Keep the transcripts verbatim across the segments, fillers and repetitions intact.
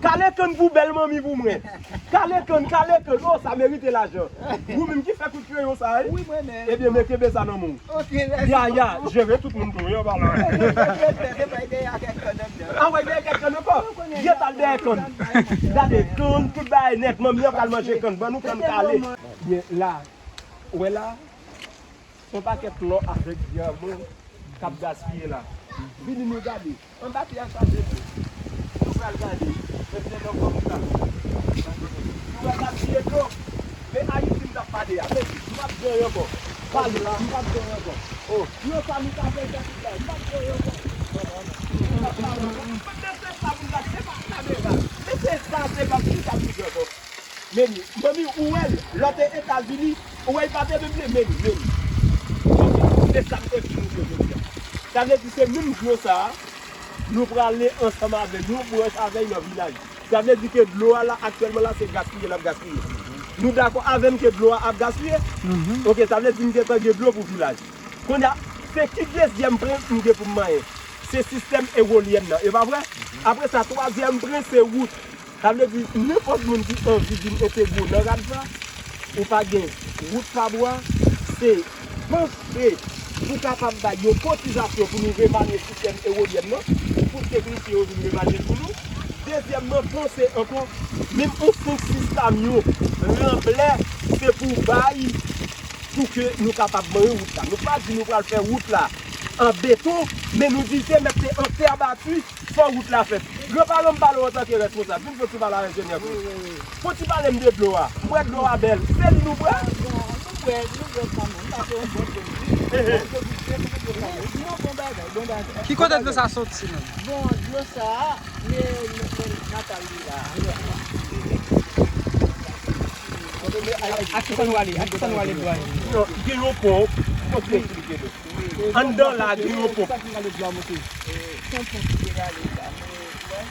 Kale kann pou bèl manmi pou mwen. Kale kann, kale kann. Oh, sa merite lajan. Ou menm ki fè kout kreyon sa, wi. Wi, mwen menm. Ebyen, men kenbe sa nan men w. Ok, mèsi. Ya, ya, jere tout moun tou, wi, an palan. Anvoy dèyè kèk kann anndan. Anvoy dèyè kèk kann ankò. Gen t al dèyè kann. Gade, kann, tout bagay nèt. Manmi an pral manje kann. Ban nou kann kale. Byen, la. Ou wè la? Yon pakèt lò avèk dyaman k ap gaspiye la. Vini nou gade. Anba pye a chaje dlo. Nou pral gade. Men se nan kòm sa. Nou pral gaspiye dlo. Men Ayiti m t ap pale a. Men m p ap di anyen ankò. Pale la, m p ap di anyen ankò. Oh, yo sa nou ka fè sa tout la. M p ap di anyen ankò. M p ap pale ankò. Men se sa pou n gade. Se pa kamera. Men se sa, se pa ki sa pou n di ankò. Men li, manmi, ou wè l, lòt Etazini, ou wè, li pa te menm li, men li, men li. Ok, se sa m te di nou jodi a. Sa vle di se menm dlo sa a, nou prale ansanm avè l, yon branch avè l nan vilaj. Sa vle di ke dlo a la, aktyèlman la, se gaspiye l ap gaspiye. Nou dakò avè m ke dlo a ap gaspiye? Ok, sa vle di m gentan gen dlo pou vilaj. Kounye a, se ki dezyèm pwen m gen pou m manyen? Se sistèm ewolyèn nan, e pa vre? Apre sa, twazyèm pwen, se wout. Sa vle di, nenpòt moun ki anvi vin entegre w nan rad sa, ou pa gen wout pa bwa, se panse pou kapab bay yon kotizasyon pou nou remanye sistèm ewolyèn nan, pou teknisyen yo vin remanye l pou nou. Dezyèmman, panse ankò, menm yon senk sis kamyon ranblè, se pou bay pou ke nou kapab manyen wout la. Nou pa di nou pral fè wout la an beton, men nou di se mèt se an tè bati, fò wout la fèt. Granparan m pale w antanke rèsponsab. Vin fè ti pale a enjenyè Claude. Fè ti pale m de dlo a. M wè dlo a bèl. Se li nou bwè? Bon, nou bwè, nou bwè kanmenm. Paske yon bon pwodui. Yon bon pwodui, se yon bon bagay. Bon bagay. Ki kote dlo sa soti menm? Bon, dlo sa, men, men, men, Nathalie la. Ak kisa nou ale? Ak kisa nou ale dlo a? Non, gen yon ponp. Fòk nou eksplike nou. Anndan la, gen yon ponp. Sa ki rale dlo a monte? Se yon ponp ki te rale la, men, bon,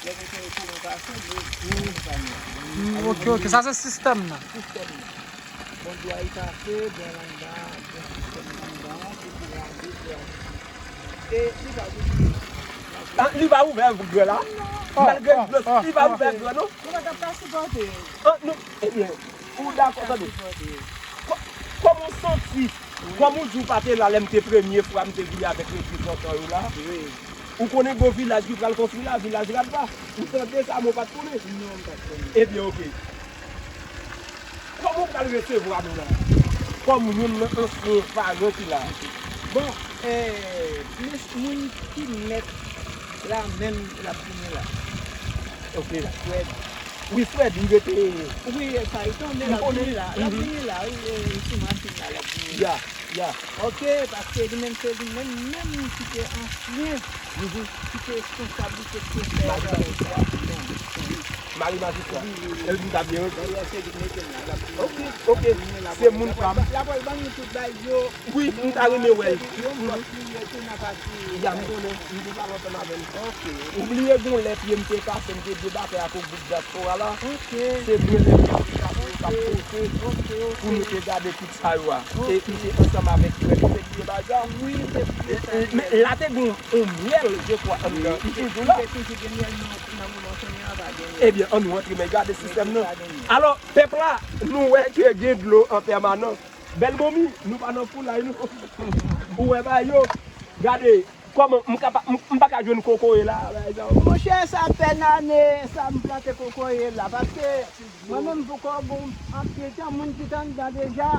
lè nou te kouran pase, dlo, dlo pa monte. Hmm, ok, ok. Sa se sistèm nan. Sistèm nan. Bon, dlo a pase, bon, anndan, bon, sistèm anndan, pou kouran de dlo a monte. E li pa ouvè. Ah, li pa ouvè grè la? Non. Malgre dlo, li pa ouvè grè, non? Nou pa t ap ka sipòte. Ah, nou, ebyen, ou dakò, tande. Kò-, kòman w santi? Kòm ou di w pa te la lè m te premye fwa m te vini avèk reprezantan yo la? Wi. Ou konnen gwo vilaj ki pral konstwi la, vilaj Radva. Ou tande sa, men w pa t konnen? Non, m pa t konnen. Ebyen, ok. Kòman w pral resevwa nou la? Kòm youn nan ansyen paran ki la. Bon, eh, plis moun ki mèt la menm l ap vini la. Ok. Fred. Wi, Fred, li rete. Wi, e sa, li tonbe, l ap vini la. L ap vini la, wi, e, sou machin la, l ap vini la. Ya, ya. Ok, paske li menm se li menm, menm ki te ansyen, ki te responsab, li te fè. Mari majistra. Mari majistra. Wi, wi, wi. L di ta byen, wi. Dayè, se li k mete m la, l ap vini la. Ok, ok. Se moun pa m. L ap pral ban nou tout bagay yo. Wi, m ta renmen wè l. Yon pòt li ye tou nan pati. Ya, m konnen, m te pale ansanm avè l. Ok. Ou bliye gon lè pye m te kase, m te debake ak yon gwoup dyaspora la. Ok. Se mwen menm ki te kase yo, k ap pote pou nou te gade tout sa yo a. E m te ansanm avèk frè m, ou te bliye bagay la? Wi, m te bliye sa. E, e, men la te gon yon myèl, je kwa, anndan. Li toujou la. Li te toujou gen myèl nan, nan moman kounye a pa gen myèl. Ebyen, ann nou antre, men gade sistèm nan. Alò, pèp la, nou wè ke gen dlo an pèmanans. Bèl manmi, nou pa nan foulay, non. Ou wè bagay yo? Gade, kòman m kapa-, m, m pa ka jwenn kokoye la, bagay sa yo. Monchè, sa fè nane sa m plante kokoye la, paske mwen menm poko gon anpil tan, moun ki t anndan deja,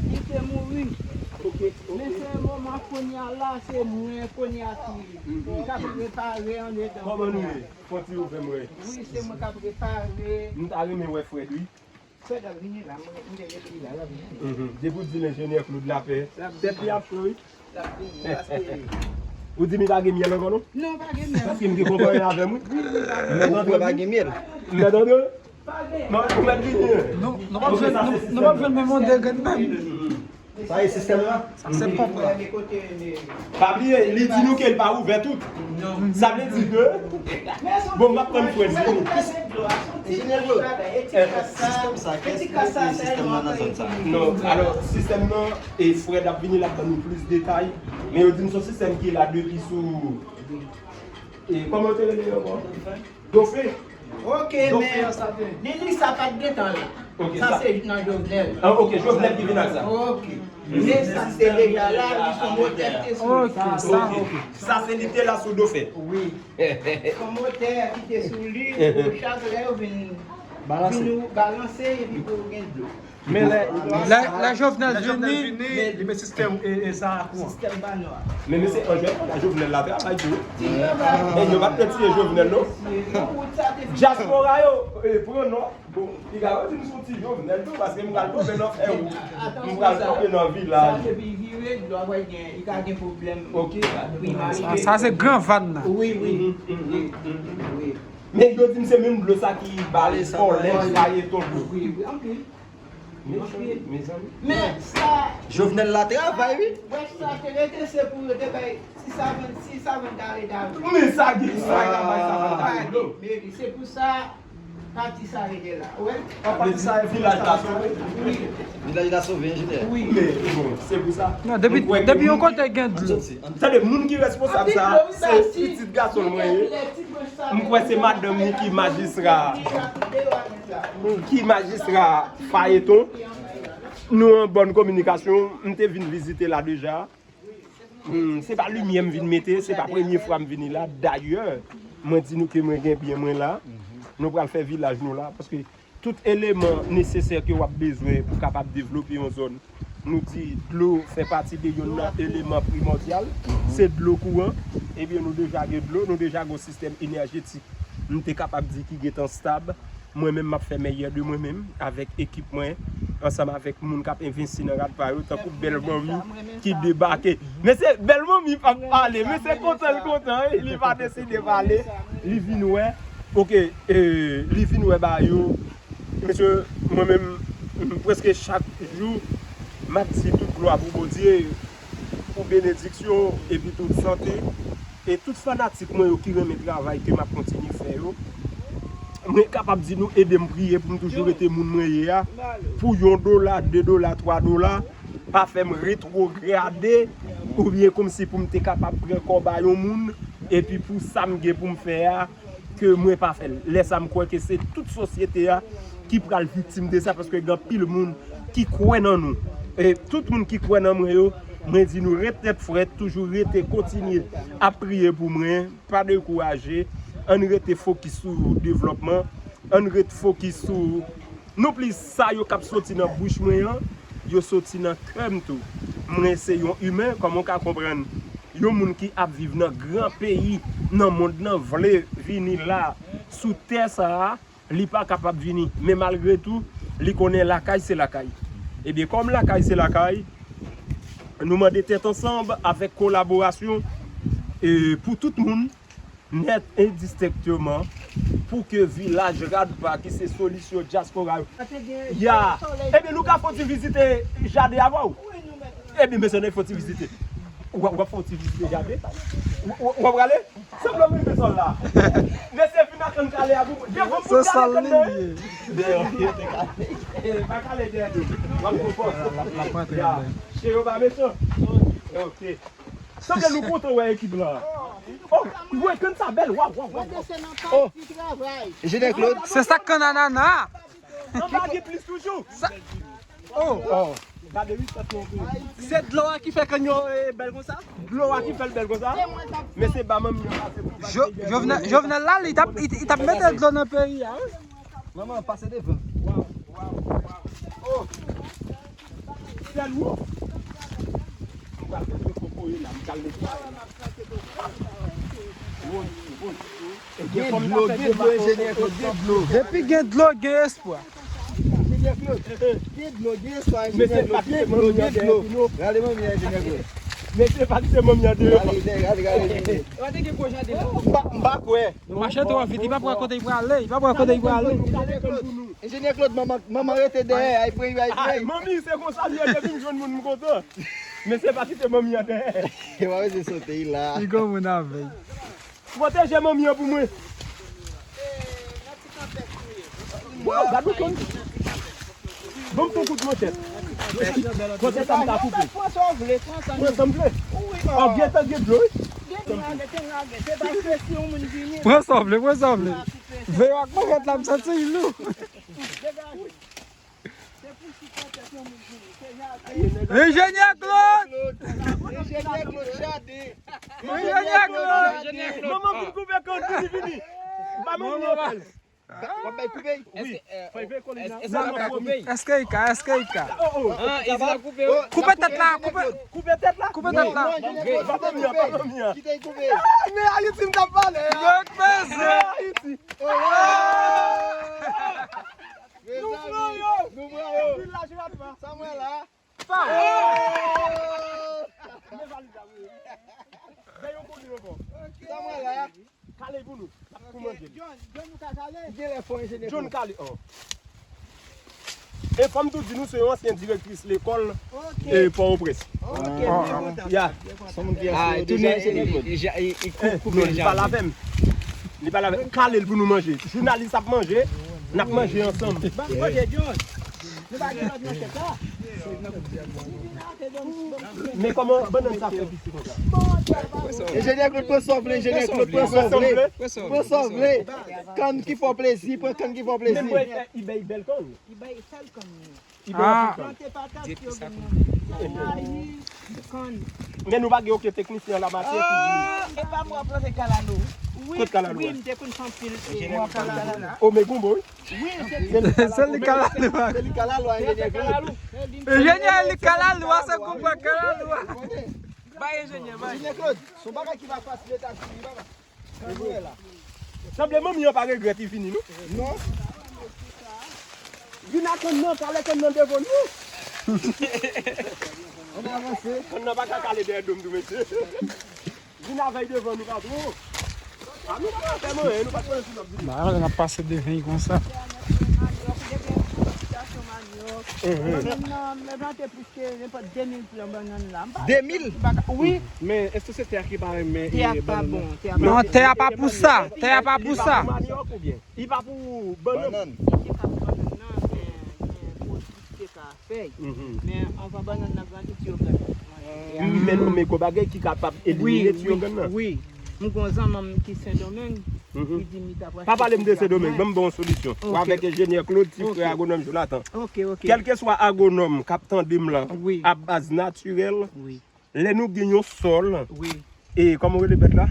li te mouri. Ok, ok. Men se moman kounye a la, se mwen kounye a ki, ki ap repare andedan. Kòman nou ye? Fò ti ouvè m wè. Wi, se mwen k ap repare. M ta renmen wè Fred, wi. Fred ap vini la, mwen, m te rete la, l ap vini. Mhm. Depi w di l enjenyè Claude Lapè, tèt li ap cho, wi. L ap vini, paske... Ou di m pa gen myèl ankò, non? Non, pa gen myèl. Paske m gen konpayi avè m, wi. Wi, wi, pa gen myèl. Mèt André, wi. Mèt André, wi. Non, ou mèt vini, wi. Nou, nou p ap jwenn, nou, nou p ap jwenn menm yon degrenn menm. Sa e sistèm la? Sa se ponp la. Pa bliye, li di nou ke l pa ouvè tout. Sa vle di ke, bon, m ap tann frè m vini. Enjenyè Claude, eh, sistèm sa, kiyès ki mete sistèm nan nan zòn sa? Non, alò, sistèm nan, e Fred ap vini, l ap ban nou plis detay. Men yo di m se yon sistèm ki la depi sou, e kòman yo te rele yo ankò? Dofe. Ok, men li, li sa pa t gentan la. Ok, sa se nan Jovenel. Ah, ok, Jovenel ki vin ak sa. Ok. Men sa se deja la, li se yon motè ki te sou li. Ok, sa, ok. Sa se li te la sou Dofe. Wi. Se yon motè ki te sou li, pou chak lè yo vin, vin balanse, epi pou gen dlo. Men lè, lè, lè Jovenel vini, li met sistèm e, e sa a kouran. Sistèm pano a. Men mesye, an jwèt, la Jovenel la travay tou. E yo pa t retire Jovenel, non. Dyaspora yo, e, pran nòt. Bon, piga yo di m sou ti Jovenel tou, paske m pral tonbe nan fè wout. M pral tonbe nan vilaj. Sa se pi vire, dlo a pral gen, li ka gen pwoblèm. Ok. Sa, sa se gran vàn nan. Wi, wi. Wi, wi. Men yo di m se menm dlo sa ki ba vòlè, fayeton dlo. Wi, wi, anpil. Mezanmi, mezanmi. Men sa Jovenel la travay, wi. Wè sa te rete se pou yo te bay sis a venn, sis a venn kare ta wi. Men sa gen sa ka bay sa vantaj dlo. Men se pou sa pati sa rete la. Wè. Pati sa vilaj la sove. Wi. Vilaj la sove, enjenyè. Wi. Men bon, se pou sa. Non, depi, depi yon kote gen dlo. Tande, moun ki responsab sa, se pitit gason mwen ye. M kwè se madanm li ki majistra. Ki majistra fayeton. Nou an bòn kominikasyon, m te vin vizite la deja. Hmm, se pa limyè m vin mete, se pa premye fwa m vini la. Dayè, mwen di nou ke mwen gen byen mwen la. Nou pral fè vilaj nou la, paske tout eleman nesesè ke w ap bezwen pou kapab devlope yon zòn. Nou di dlo fè pati de youn nan eleman primòdyal. Se dlo kouran. Ebyen, nou deja gen dlo, nou deja gen yon sistèm enèjetik. M te kapab di ki gentan stab. Mwen menm, m ap fè meyè de mwen menm avèk ekip mwen, ansanm avèk moun k ap envesti nan rad pa yo, tankou bèl manmi ki debake. Men se bèl manmi p ap pale, men se kontan l kontan, wi, li pa deside pale, li vin wè, oke, e, li vin wè ba yo. Mesye, mwen menm, m, prèske chak jou, m ap di tout glwa pou Bondye, pou benediksyon, epi tout sante. E tout fanatik mwen yo ki renmen travay ke m ap kontinye fè yo, mwen kapab di nou ede m priye pou m toujou rete moun mwen ye a. Pou yon dola, de dola, twa dola, pa fè m retwograde oubyen kòmsi pou m te kapab pran kòb a yon moun, epi pou sa m gen pou m fè a, ke mwen pa fè l. Lè sa m kwè ke se tout sosyete a ki pral viktim de sa, paske gen anpil moun ki kwè nan nou. E tout moun ki kwè nan mwen yo, mwen di nou ret tèt frèt, toujou rete, kontinye ap priye pou mwen, pa dekouraje, ann rete fokis sou devlòpman, ann ret fokis sou nou plis sa yo k ap soti nan bouch mwen an, yo soti nan kè m tou. Mwen se yon imen, kòman w ka konprann yon moun ki ap viv nan gran peyi, nan mond nan, vle vini la, sou tè sa a, li pa kapab vini. Men malgre tou, li konnen lakay se lakay. Ebyen, kòm lakay se lakay, nou mande tèt ansanm avèk kolaborasyon, e, pou tout moun, nèt endistenkteman, pou ke vilaj Radpa, ki se solisyon dyaspora yo, ya, ebyen, nou ka fè yon ti vizite jaden avè w. Ebyen, mesye, nou fè yon ti vizite. W ap, w ap fè yon ti vizite jaden? W, w, w ap prale? Sanble w rive sòl la. Mesye, vin ak kale a pou mwen. Devan pou kale kale. Dèyè, yo te kale. E, pa kale dèyè tou. W ap pran pòz. Ya. Che yo pa mechan. Ok. Sanble nou kontan wè ekip la. Oh, wè, kann sa bèl. Waw, waw, waw, waw. Oh. Enjenyè Claude. Se sa k kann anana. Anba gen plis toujou. Sa, oh. Oh. Gade wi, sa tonbe. Se dlo a ki fè kann yo, eh, bèl konsa? Dlo a ki fè l bèl konsa? Men se ba manmi an pase pou Jo-, Jovenel, Jovenel la, li t ap, li, li t ap mete dlo nan peyi a, wi. Manman, pase devan. Waw, waw, waw. Oh. Sèl ou. M pral mete kokoye la, m pral netwaye la. Woy, woy. Gen dlo, gen dlo, enjenyè Claude, gen dlo. Depi gen dlo, gen espwa. Enjenyè Claude, gen dlo, gen espwa, enjenyè Claude, gen dlo, gen dlo. Gade manmi an, enjenyè Claude. Mesye, pa kite manmi an deyò. Gade, gade, gade, gade. M pa, m pa kwè. Nou mache twò vit, li pa pran kote li prale, li pa pran kote li prale. Enjenyè Claude, manman, manman rete dèyè, ay prey, ay prey. Manmi, se konsa l ye, depi m jwenn moun, m kontan. Men se pa kite manmi an dèyè. E pa bezwen sote, li la. Li gon moun avè l. Pwoteje manmi an pou mwen. Waw, gad yon konn. Ban m fè yon kout manchèt. Manchèt sa m ka koupe. Pran sa w vle, pran sa w vle. Pran sa m vle. Wi, wi. Oh, gen tan gen dlo, wi. Gen tan gen, gen tan gen. Se paske si yon moun vini. Pran sa w vle, pran sa w vle. Veyo ak mwen la, m santi l lou. Enjenyè Claude! Enjenyè Claude Jardin! Enjenyè Claude! Manman vin koupe kòd, vini, vini! Ba manman apèl. W ap bay koupe? Wi. Fò l veye kòl li nan. Èske l ap ka koupe? Èske l ka? Èske l ka? Oh, oh. Ah, Isi ap koupe, wi. Koupe tèt la, koupe. Koupe tèt la? Koupe tèt la. Non, non, non, non, non. Kite l koupe. Ah, men Ayiti m t ap pale a. Mèt mezon. Ayiti. Oh, oh. Nou pran yo! Nou pran yo! Sa mwen la! Oh! Sa mwen la! Kale pou nou! Pou manje. John, John, nou ka kale? Gen lè fò enjenyè. John kale, oh. E fò m tou di nou, se yon ansyen direktris lekòl, e, Pòtoprens. Ok, byen kontan. Ya. Son moun ki anseye deja, enjenyè Claude. Li, li, li koupe non, li pale avè m. Li pale avè m. Kale l pou nou manje. Jounalis ap manje, n ap manje ansanm. Ban m manje, John. Nou pa gen lòt manchèt la. Men kòman bannann sa fè piti konsa? Enjenyè Claude, pran sa w vle, enjenyè Claude, pran sa w vle. Pran sa w vle. Kann ki fè w plezi, pran kann ki fè w plezi. Men mwen, i bay bèl kann. I bay sèl kann. I bay anpil kann. Plante patat, yo gen nan mayi, kann. Men nou pa gen okenn teknisyen an lamatyè ki di. Ah, e pa mwen plante kalalou. Kot kalalou a? Wi, m te konn fè anpil, e, mwen kalalou la. O, men gonbo, wi. Wi, se li. Se li kalalou a. Se li kalalou a, enjenyè Claude. Enjenyè, li kalalou a, se konprann kalalou a. Bay enjenyè, bay. Enjenyè Claude, se yon bagay ki pa fasil, eta ki li pa fasil. Sanble manmi an pa regrèt li vini, non? Non. Vin ak kann nan, kale kann nan devan nou. Ann avanse. Kann nan pa ka kale dèyè do m tou, mesye. Vin avè l devan nou, patwon. A, nou pa fè manyen, nou pa konnen si n ap vini. Ba, n ap pase devan l konsa. Bannann nan, mwen plante plis ke nenpòt de mil plan bannann la. M pa... De mil? M pa ka, wi. Men èske se tè a ki pa renmen, e, bannann nan? Tè a pa bon, tè a pa bon. Non, tè a pa pou sa. Tè a pa pou sa. Li pa pou manyòk oubyen? Li pa pou bannann. Bannann. Li te ka pou bannann nan, men, men pwodui ki te ka fèy. Mhm. Men anvan bannann nan grandi, tiyogàn nan manje. Wi, men nou, men gon bagay ki kapab elimine tiyogàn nan. Wi, wi, wi. M gon zanmi m ki Sendomeng, li di m li t ap achte tiyogàn. Pa pale m de Sendomeng, ban m ba w yon solisyon. Ok. Ou avèk enjenyè Claude, ti frè agwonòm Jonathan. Ok, ok. Kèlkeswa agwonòm k ap tande m lan, wi, a baz natirèl, wi, lè nou gen yon sòl, wi, e kòman w rele bèt la?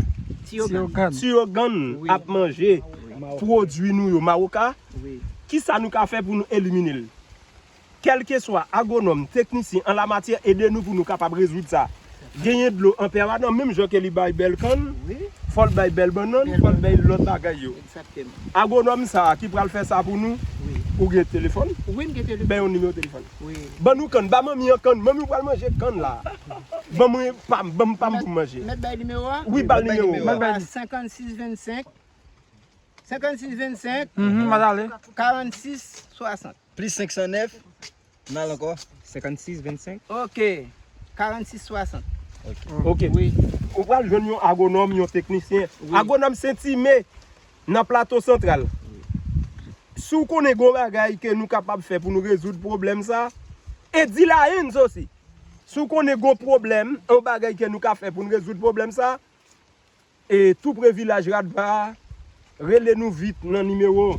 Tiyogàn. Tiyogàn, wi, ap manje, wi, pwodui nou yo, mawoka. Wi. Kisa nou ka fè pou nou elimine l? Kèlkeswa agwonòm, teknisyen an lamatyè, ede nou pou nou kapab rezoud sa. Genyen dlo an pèmanan, menm jan ke li bay bèl kann, wi, fò l bay bèl bannann, bèl bannann, fò l bay lòt bagay yo. Egzakteman. Agwonòm sa a ki pral fè sa pou nou, wi, ou gen telefòn? Wi, m gen telefòn. Bay yon nimewo telefòn. Wi. Ban nou kann, ba manmi an kann, manmi w pral manje kann la. Ban mwen pa m, ban m pa m pou m manje. Mèt bay nimewo a? Wi, ba l nimewo a. Mèt bay nimewo a. Senkannsis vennsenk. Senkannsis vennsenk. Mhm, m al ale. Karannsis swasant. Plis senk san nèf. N al ankò. Senkannsis vennsenk. Ok. Karannsis swasant. Ok. Ok. Wi. Ou pral jwenn yon agwonòm, yon teknisyen. Wi. Agwonòm Sentime nan Plato Santral. Si w konnen gon bagay ke nou kapab fè pou nou rezoud pwoblèm sa, e di la enn osi. Si w konnen gon pwoblèm, yon bagay ke nou ka fè pou nou rezoud pwoblèm sa, e tou pre vilaj Radva a, rele nou vit nan nimewo.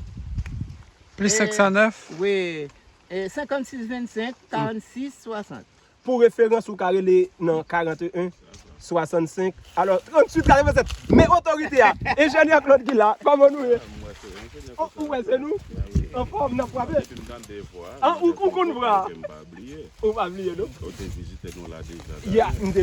Plis senk san nèf. Wi. E, senkannsis vennsenk, karannsis swasant. Pou referans, ou ka rele nan karanteyen swasannsenk, alò, tranntuit katrevennsèt. Men otorite a, enjenyè Claude ki la, kòman nou ye? O, ou wè se nou? Anfòm, n ap frape. An, ou, ou konn vwa. Ou pa bliye, non? Ou te vizite nou la deja. Ya, m te